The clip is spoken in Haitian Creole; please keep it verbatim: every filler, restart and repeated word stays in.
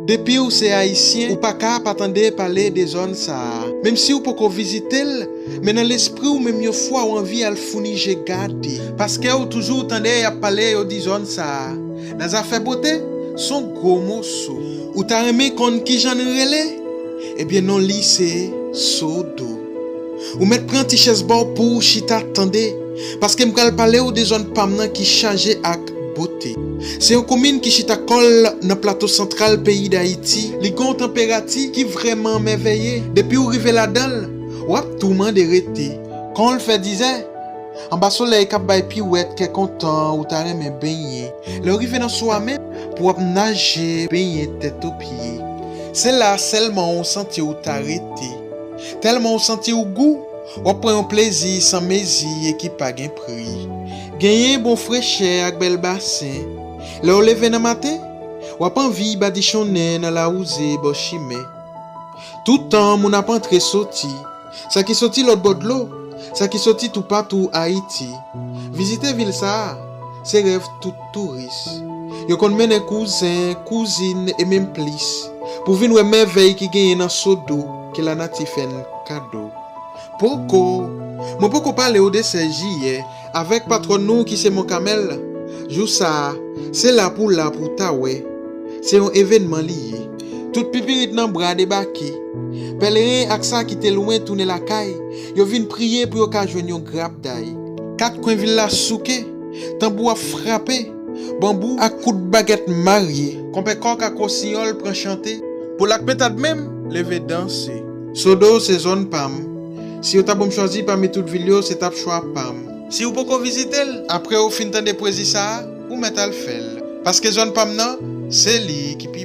Depi w se Ayisyen, ou pa ka pa tande pale de zòn sa a. Menm si w poko vizite l, men nan lespri w, menm yon fwa w anvi al founi je gade. Paske w toujou tande y ap pale yo di zòn sa a. Nan zafè bote, s on gwo moso. Ou ta renmen konn kijan n rele? Ebyen, non li se Sodo. Ou mèt pran ti chèz ba w pou w chita tande, paske m pral pale w de zòn pa m nan ki chaje ak bote. Se yon komin ki chita kò l nan plato santral peyi Dayiti. Li gen yon tanperati ki vrèman mèvèye. Depi w rive ladan l, w ap tou mande rete. Kan w fè dizè, anba solèy k ap bay piwèt, kè kontan, ou ta renmen benyen. Lè w rive nan swa menm, pou w ap naje, benyen tèt o pye. Se la sèlman w santi w ta rete. Tèlman w santi w gou, w ap pran yon plezi san mezi e ki pa gen pri. Genyen bon frechè ak bèl basen. Lè w leve nan maten, w ap anvi badichonnen nan lawouze bò chimen. Toutan moun ap antre soti, sa ki soti lòt bò dlo, sa ki soti toupatou Ayiti. Vizite vil sa a, se rèv tout touris. Yo konn mennen kouzen, kouzin e menm plis, pou vin wè mèvèy ki genyen nan Sodo ke lanati fè n kado. Poko, mwen poko pale w de sèz jiyè, avèk patwòn nou ki se Mon Kamèl. Jou sa a, se la pou la pou w ta wè. Se yon evènman li ye. Tout pipirit nan bra debake. Pèleren ak sa ki te lwen tounen lakay, yo vin priye pou yo ka jwenn yon grap day. Kat kwen vil la souke, tanbou ap frape, banbou ak kout bagèt marye. Konpè kòk ak wosinyòl pran chante. Poul ak pentad menm leve danse. Sodo se zòn pa m. Si yo ta ban m chwazi pami tout vil yo, se t ap chwa pa m. Si w poko vizite l, apre w fin tande pwezi sa a, ou mèt al fè l. Paske zòn pa m nan, se li ki pi